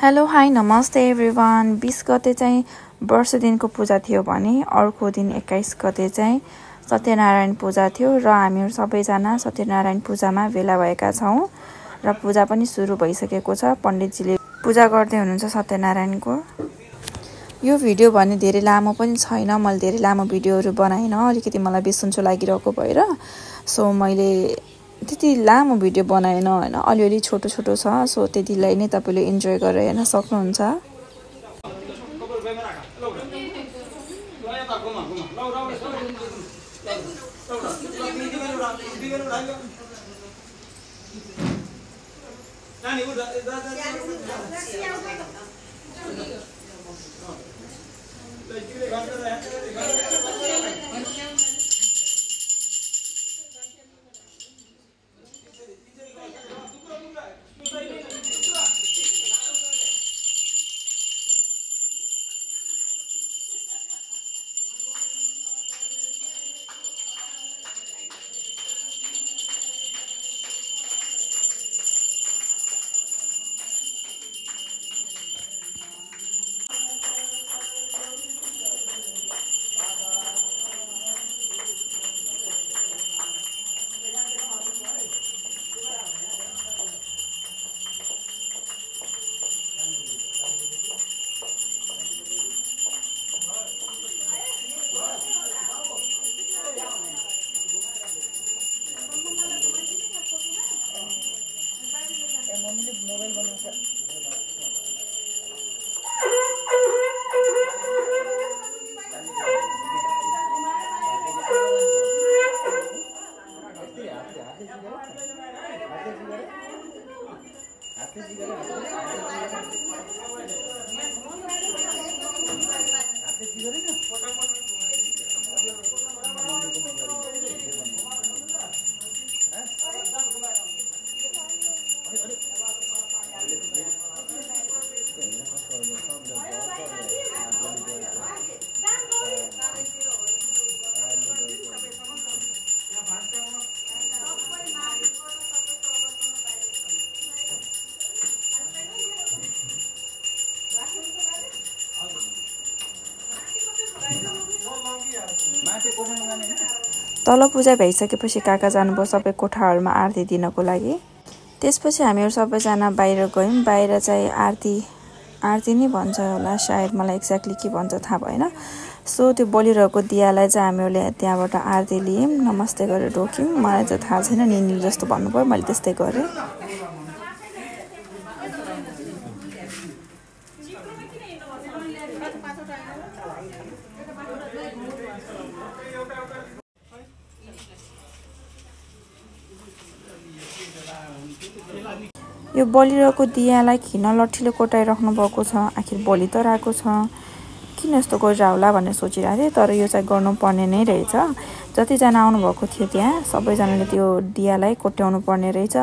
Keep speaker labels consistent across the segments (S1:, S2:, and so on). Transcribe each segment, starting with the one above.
S1: Hello hi नमस्ते everyone. 20 गते चाहिँ वर्ष दिनको पूजा थियो भने अर्को दिन 21 गते चाहिँ सत्यनारायण पूजा थियो र हामीहरू सबैजना सत्यनारायण पूजामा भेला भएका छौँ र पूजा पनि सुरु भइसकेको छ। पण्डितजीले पूजा गर्दै हुनुहुन्छ सत्यनारायणको। यो भिडियो भने धेरै लामो पनि छैन, मैले धेरै लामो भिडियोहरू बनाइन, अलिकति मलाई बिसन्चो लागिरहेको भएर सो मैले त्यति लामो भिडियो बनाएन हैन, अलिअलि छोटो छोटो छ। सो त्यतिलाई नै तपाईले इन्जोय गरेर हेर्न सक्नुहुन्छ। तल पूजा भइसकेपछि काका जानुभयो सबै कोठाहरूमा आरती दिनको लागि। त्यसपछि हामीहरू सबैजना बाहिर गयौँ। बाहिर चाहिँ आरती नै भन्छ होला सायद, मलाई एक्ज्याक्टली के भन्छ थाहा भएन। सो त्यो बलिरहेको दियालाई चाहिँ हामीहरूले त्यहाँबाट आरती लियौँ, नमस्ते गरेर रोक्यौँ। मलाई चाहिँ थाहा छैन, निनी जस्तो भन्नुभयो, मैले त्यस्तै गरेँ। यो बलिरहेको दियालाई किन लट्ठीले कोटाइराख्नु भएको छ? आखिर बलि त रहेको छ, किन यस्तो गरिरह होला भनेर सोचिरहेको थिएँ। तर यो चाहिँ गर्नुपर्ने नै रहेछ। जतिजना आउनुभएको थियो त्यहाँ सबैजनाले त्यो दियालाई कोट्याउनु पर्ने रहेछ।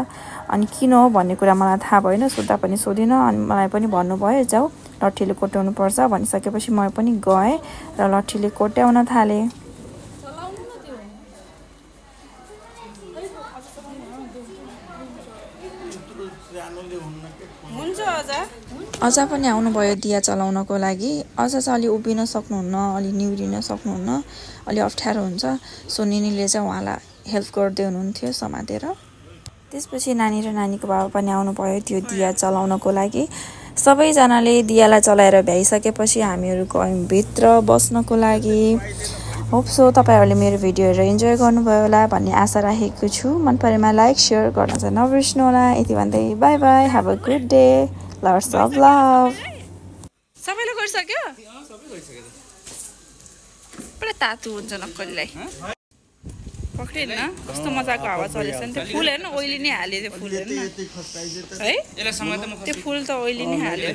S1: अनि किन हो भन्ने कुरा मलाई थाहा भएन, सोद्धा पनि सोधिनँ। अनि मलाई पनि भन्नुभयो जाऊ लट्ठीले कोट्याउनु पर्छ भनिसकेपछि म पनि गएँ र लट्ठीले कोट्याउन थालेँ। अझ पनि आउनुभयो दिया चलाउनको लागि। अझ चाहिँ अलि उभिन सक्नुहुन्न, अलि निहुरिन सक्नुहुन्न, अलि अप्ठ्यारो हुन्छ। सो निनीले चाहिँ उहाँलाई हेल्प गर्दै हुनुहुन्थ्यो समातेर। त्यसपछि नानी र नानीको बाबा पनि आउनुभयो त्यो दिया चलाउनको लागि। सबैजनाले दियालाई चलाएर भ्याइसकेपछि हामीहरू गयौँ भित्र बस्नको लागि। होप सो तपाईहरुले मेरो भिडियोहरू इन्जोय गर्नुभयो होला भन्ने आशा राखेको छु। मन परेमा लाइक शेयर गर्न चाहिँ नबिर्सनु होला। यति भन्दै bye bye, have a good day, lots of love. सबैले गरिसक्यो? सबै गरिसक्यो। पुरा तातु हुन्छ नक्कलीलाई। पक्रिन न, कस्तो मजाको हावा चलेछ नि। त्यो फुल हेर्न ओइली नै हाल्यो, त्यो फुल हेर्न है। त्यो फुल त ओइली नै हाल्यो।